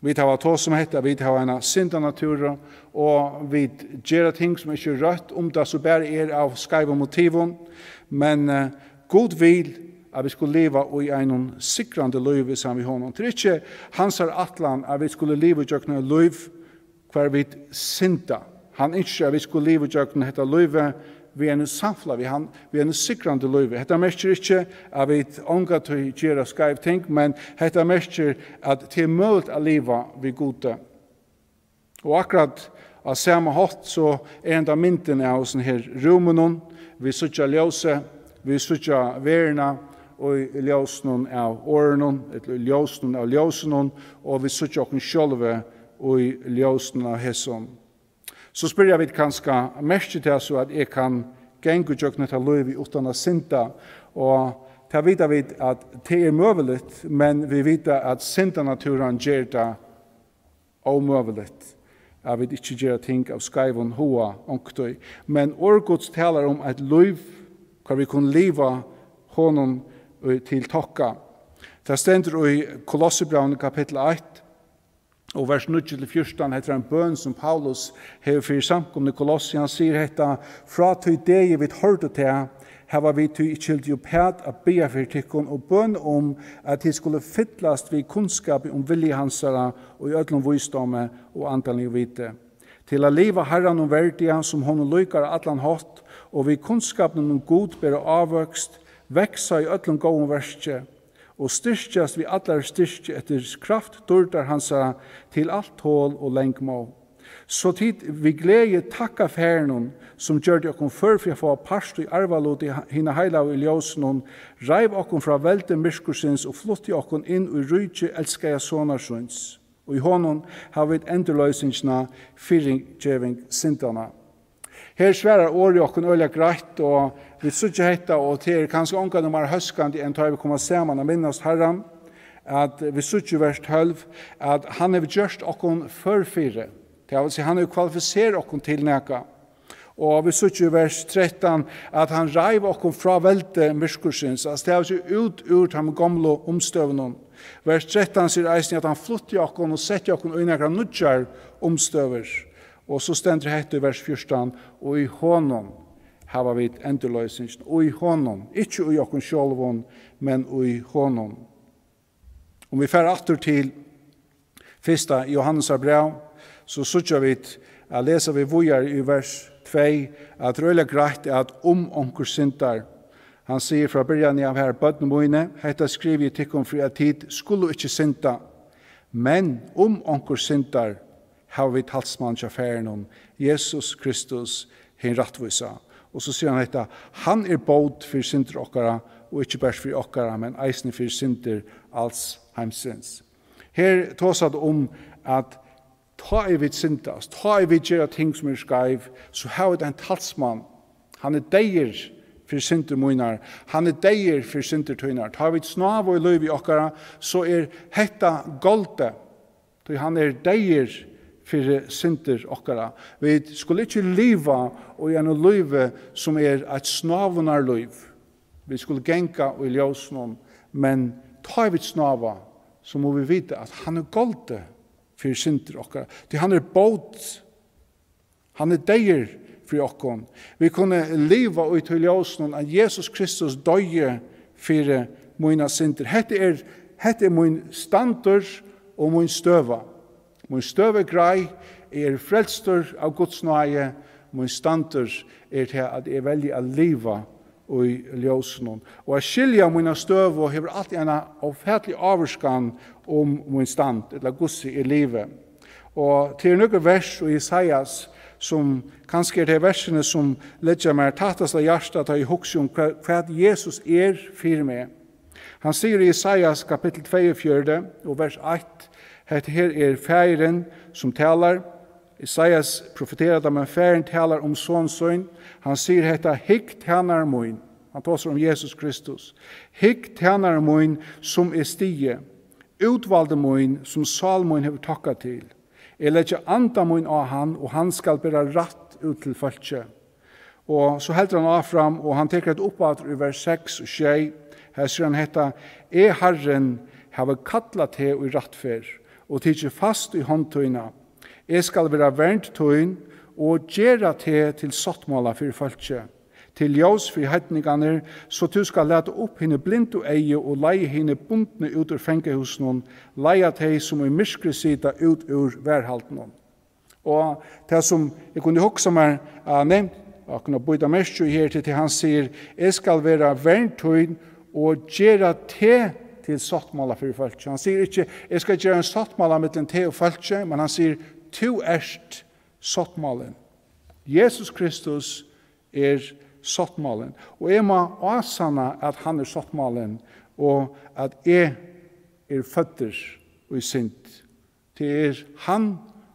Vit hava tosað um hetta, vit hava eina syndanatúru, og vit gera ting, sum ikki er røtt, um tað so bara er av skeivum motivum. Men, eh, Gud vil, at vit skulu liva í einum sigrandi lívi saman við honum. Tað er ikki hansara ætlan, at vit skulu liva ígjøgnum eitt lív, hvar vit synda. Hann ynskir, at vit skulu liva ígjøgnum hetta lívið við einum samfelag við hann, við einum sigrandi lívi. Hetta merkir ikki, at vit ongantíð gera skeiv ting, men hetta merkir, at tað er møguligt at liva við Gudi. Og akkurát á sama hátt, so er henda myndin av hesum her rúminum. Vit síggja ljósið, vit síggja verðina í ljósinum av orðinum, ella í ljósinum av ljósinum, og vit síggja okkum sjálvi í ljósinum av hesum. So spyrja vit kanska, merkir tað so, at eg kann ganga ígjøgnum hetta lívið uttan at synda? Og tað vita vit, at tað er møguligt, men vit vita, at syndanatúran ger tað ómøguligt, at vit ikki gera ting av skeivum huga onkuntíð. Men orð Guds talar um eitt lív, hvar vit kunnu liva honum, eh, til tokka. Tað stendur í Kolossebrævinum kapittul eitt og vers níggju til fjúrtan. Hetta er ein bøn, sum Paulus hevur fyri samkomuna í Kolossi. Hann sigur hetta: Frá tí degi vit hoyrdu tað, hava vit tí ikki hildið uppat at biðja fyri tykkum og bøn um, at tit skulu fyllast við kunnskapi um vilja hansara og í øllum vísdómi og andaligum viti, til at liva Harranum verdiga, sum honum líkar á allan hátt, og við kunnskapinum um Gud bera ávøkst, vaksa í øllum góðum verki, og styrkjast við allari styrki eftir kraft dýrdar hansara til alt tol og langmóð. So tit við gleði takka Faðirinum, sum gjørdi okkum før fyri at fáa part í arvaluti hina heilagu í ljósinum, reiv okkum frá veldi myrkursins og flutti okkum inn í ríki elskaða Sonar síns. Og í honum hava vit endurloysingina, fyrigeving syndanna. Her svarar orðið okkum øgiliga greitt, og vit síggja hetta, og tað er kanska ongantíð meira hóskandi enn tá vit koma saman at minnast Harran, at vit síggja í vers tólv, at hann hevur gjørt okkum før fyri. Tað vil siga, hann hevur kvalifiserað okkum til nakað. Og vit síggja í vers trettan, at hann reiv okkum frá veldi myrkursins, at tað vil siga út úr teimum gomlu umstøðunum. Vers trettan sigur eisini, at hann flutti okkum og setti okkum í nakrar nýggjar umstøður. Og so stendur hetta í vers fjúrtan: Og í honum hava vit endurloysingina í honum, ikki í okkum sjálvum, men í honum. Um vit fara aftur til fyrsta Jóhannesar bræv, so síggja vit, at lesa vit víðari í vers tvey, at tað er øgiliga greitt, at um onkur syndar, hann sigur frá byrjani av her: Børn míni, hetta skrivi eg tykkum, fyri at tit skulu ikki synda. Men um onkur syndar, hava vit talsmann hjá Faðirinum, Jesus Kristus, hin rættvísa. Og so sigur hann hetta: Hann er bót fyri syndir okkara, og ikki bert fyri okkara, men eisini fyri syndir als heimsins. Her tosar tað um, at tá ið vit syndast, tá ið vit gera ting sum eru skeiv, so hava vit ein talsmann. Hann er deyður fyri syndir mínar, hann er deyður fyri syndir tínar. Tá vit snáva í lívi okkara, so er hetta goldið, tí hann er deyður fyri syndir okkara. Vit skulu ikki liva í einum lívi, sum er eitt snávunarlív. Vit skulu ganga í ljósinum, men tá vit snáva, so mugu vit vita, at hann er goldið fyri syndir okkara, tí hann er bót. Hann er deyður fyri okkum. Vit kunnu liva í tí ljósinum, at Jesus Kristus doyði fyri mínar syndir. Hetta er, hetta er mín standur og mín støða. Mín støða er greið, eg eri frelstur av Guds náði. Mín standur er tað, at eg velji at liva í ljósinum. Og at skilja mína støðu hevur altíð eina ófatiliga ávirkan um mín stand, ella hvussu eg livi. Og tað eru nøkur vers í Jesajas, sum kanska eru tey versini, sum leggja mær tættast á hjarta, tá eg hugsi um hvat, hvat Jesus er fyri meg. Hann sigur í Jesajas kapittul tveyogfjøruti og vers eitt, hetta her er Faðirin, sum talar. Jesajas profeterar tað, men Faðirin talar um son sín. Hann sigur hetta: Hygg, tænari mín. Hann tosar um Jesus Kristus. Hygg, tænari mín, sum eg styðji, útvaldi mín, sum sál mín hevur tokka til. Eg leggi anda mín á hann, og hann skal bera rætt út til fólkið. Og so heldur hann áfram, og hann tekur hetta upp aftur í vers seks og sjey. Her sigur hann hetta: Eg, Harrin, havi kallað teg í rættferð og tikið fast í hond tína. Eg skal vera vernd tín og gera teg til sáttmála fyri fólkið, til ljós fyri heidningarnar, so tú skal lata upp hini blindu eygu og leiða hini bundnu út úr fangahúsinum, leiða tey, sum í myrkri sita, út úr varðhaldinum. Og tað, sum eg kundi hugsa mær at nevnt, og kunna býta merki í her, til tað hann sigur: Eg skal vera vernd tín og gera teg til sáttmála fyri fólkið. Hann sigur ikki: Eg skal gera ein sáttmála millum teg og fólkið, men hann sigur: Tú ert sáttmálin. Jesus Kristus er sáttmálin. Og eg má ásanna, at hann er sáttmálin, og at eg eri føddur í synd. Tað er hann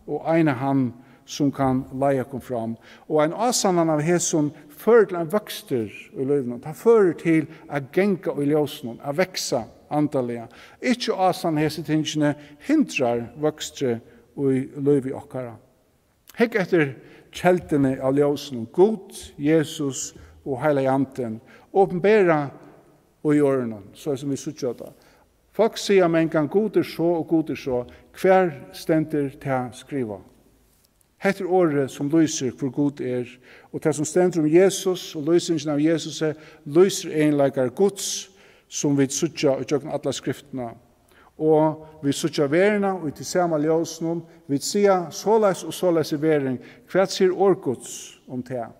og eina hann, sum kann leiða okkum fram. Og ein ásannan av hesum førir til ein vøkstur í lívinum. Tað førir til at ganga í ljósinum, at vaksa andaliga. Ikki ásanna hesi tingini hindrar vøkstri í lívi okkara. Hygg eftir kelduni av ljósinum, Gud, Jesus og Heilagi Andin, opinbera í orðinum, so sum vit síggja tað. Fólk siga mangan: Gud er so og Gud er so. Hvar stendur tað skrivað? Hetta er orðið, sum lýsir, hvør Gud er, og tað, sum stendur um Jesus og lýsingin av Jesusi, lýsir eginleikar Guds, sum vit síggja í gjøgnum alla Skriftina. Og vit síggja verðina í tí sama ljósinum. Vit siga: Soleiðis og soleiðis er verðin. Hvat sigur orð Guds um tað?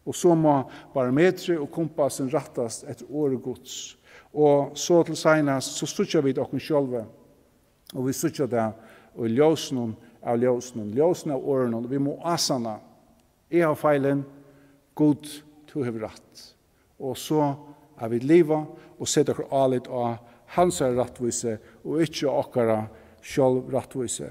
Og so má barometrið og kumpassin rættast eftir orði Guds. Og so til seinast, so síggja vit okkum sjálvi. Og vit síggja tað í ljósinum av ljósinum, ljósinum av orðinum. Og vit mugu ásanna: Eg havi feilin, Gud, tú hevur rætt. Og so at vit liva og seta okkara álit á hansara rættvísi og ikki á okkara sjálvrættvísi.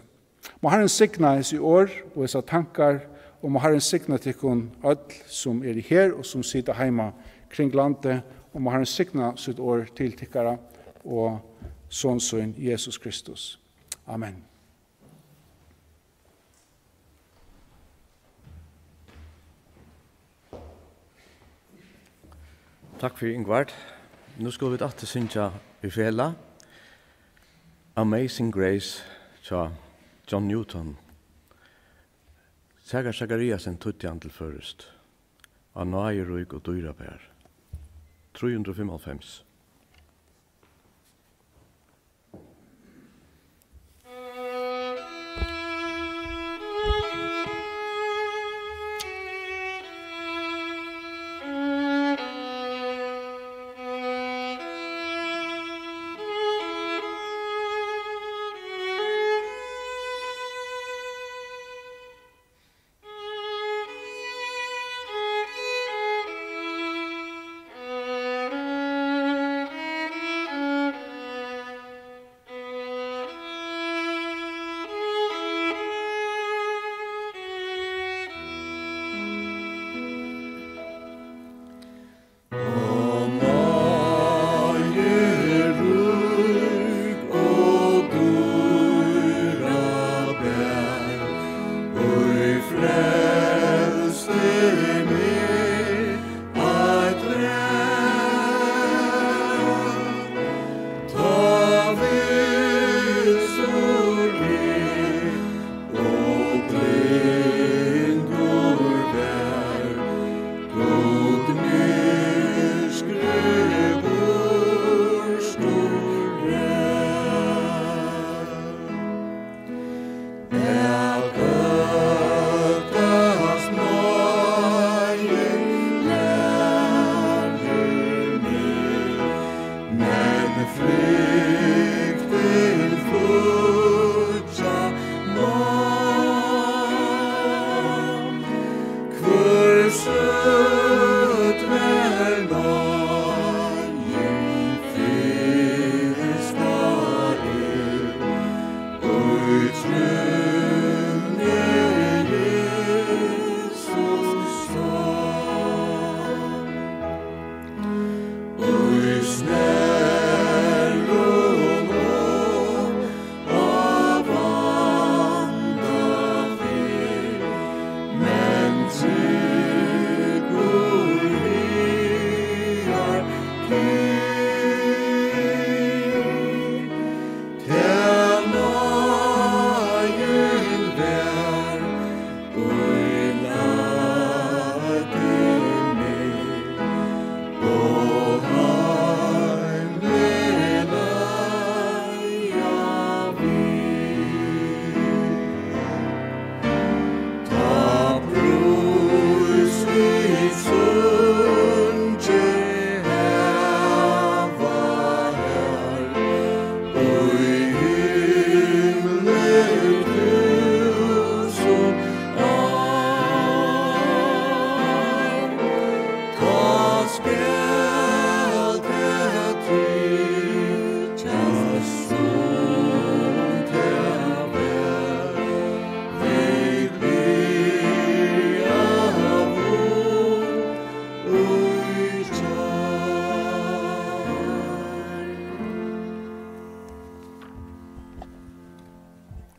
Má Harrin signa hesi orð og hesar tankar, og má Harrin signa tykkum øll, sum eru her og sum sita heima kring landið, og má Harrin signa sítt orð til tykkara og Son sín, Jesus Kristus. Amen. Takk fyri, Ingvard. Nú skulu vit aftur syngja í felag Amazing Grace hjá John Newton. Sakar Zachariasen týddi hann til føroyskt. Á náðirík og dýrabær. Trý hundrað og fimmoghálvfems.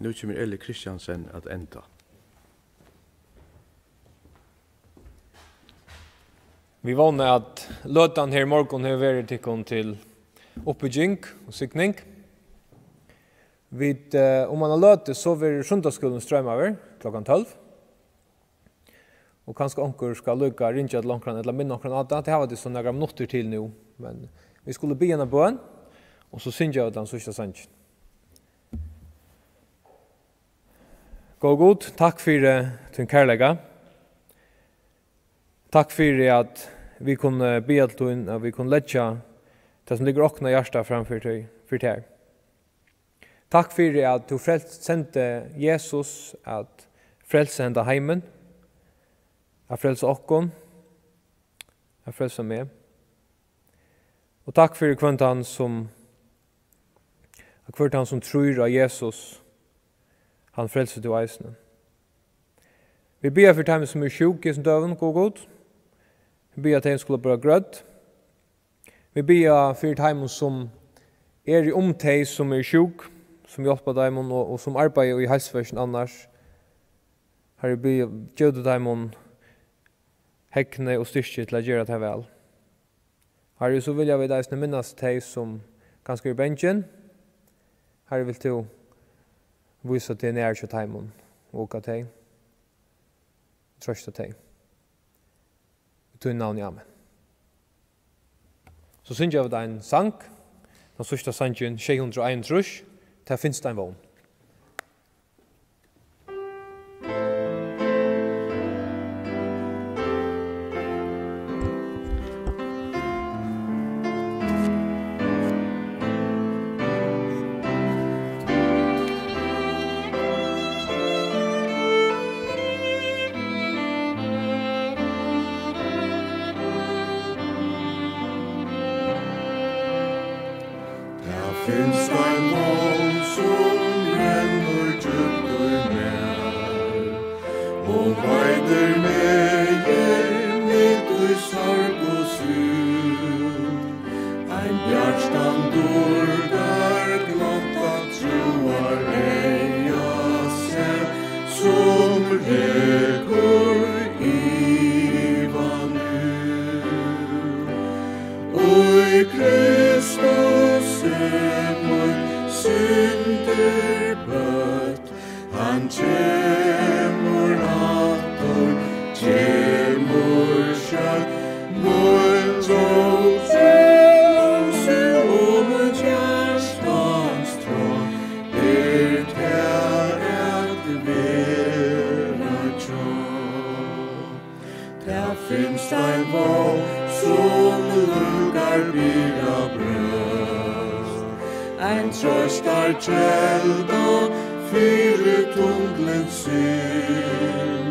Nú kemur Eli Kristiansen at enda. Vit vóna, at løtan her í morgun hevur verið tykkum til uppbygging og signing. Vit, eh, um eina løtu, so verður sunnudagsskúlin streymaður klokkan tólv. Og kanska onkur skal líka ringja til onkran ella minna onkran á tað. Tað hava tit so nakrar minuttir til nú, men vit skulu biðja eina bøn, og so syngja vit tann síðsta sangin. Góði Gud, takk fyri tín kærleika. Takk fyri, at vit kunnu biðja til tín, at vit kunnu leggja tað, sum liggur okkum á hjarta, fram fyri tí, fyri tær. Takk fyri, at tú frelst, sendi Jesus at frelsa henda heimin, at frelsa okkum, at frelsa meg. Og takk fyri hvønn tann, sum, at hvør tann, sum trýr á Jesus, hann frelsir tú eisini. Vit biðja fyri teimum, sum eru sjúk í hesum døgum, góði Gud. Vit biðja, at tey skulu blíva grødd. Vit biðja fyri teimum, sum eru um tey, sum eru sjúk, sum hjálpa teimum og, og sum arbeiða í heilsuverkinum annars. Harri, vit biðja, gev tú teimum hegni og styrki til at gera tað væl. Harri, so vilja vit eisini minnast tey, sum kanska eru bangin. Harri, vilt tú vísa teg nær hjá teimum og hugga tey, troysta tey. dínum navni, amen. So syngja vit ein sang, tann síðsta sangin, sjey hundrað og einogtrýss, Tað finst ein vón. Tað finst ein vón, sum rennur djúpt í mær. Hon veitir meg mitt í sorg og sút. Ein bjartan dýrdarglotta trúar eyga sær, sum rekur ivan út. Í Kristus er mín syndir bøtt, hann kemur aftur, kemur skjótt. Mín trúgv er ljósið og mín hjartans trá er tað at vera hjá. Tað finst ein vón, sum lúkar byrða brøst, ein trøstarkelda fyri tunglins sinn.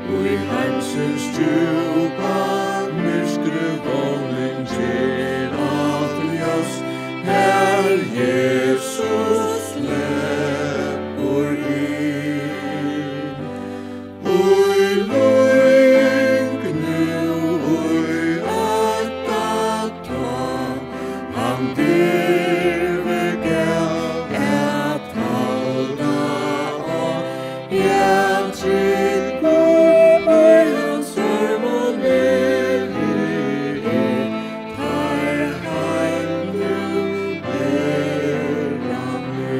Í heimsins djúpa myrkri vónin ger alt ljóst, har Jesus sleppur inn. Í líðing nú, í ótta tá, hann dirvi gav at halda á. Ja, tryggur í hans ørmum eri eg, teir heim nú bera meg.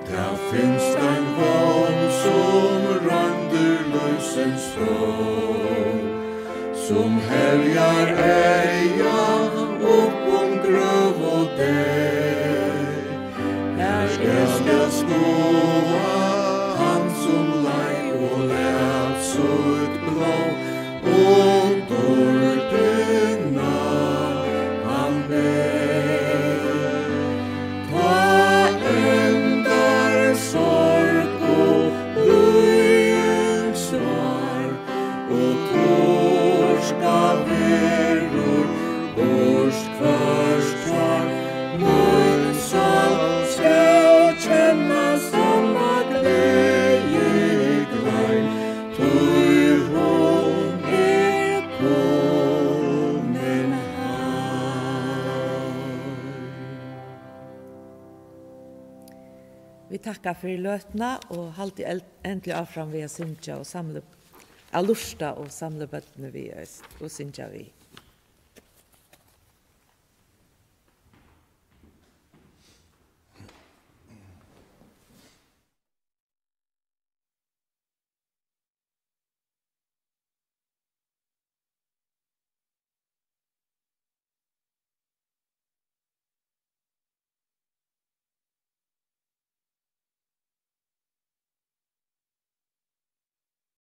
Tað finst ein vón, sum royndir lívsins stól, sum heljar eyga upp um grøv og deyð. Har eg skal skoða hann, sum leið og læt sítt blóð, og dýrdina hann ber. Tá endar sorg og líðingsár, og turka verður burt hvørt tár. Mín sál skal kenna sanna gleðiglein, tí hon er komin heim. Vit takka fyri løtuna og haldið el-, endiliga áfram við at syngja og samla, at lurta og samla børnini við og, og syngja við.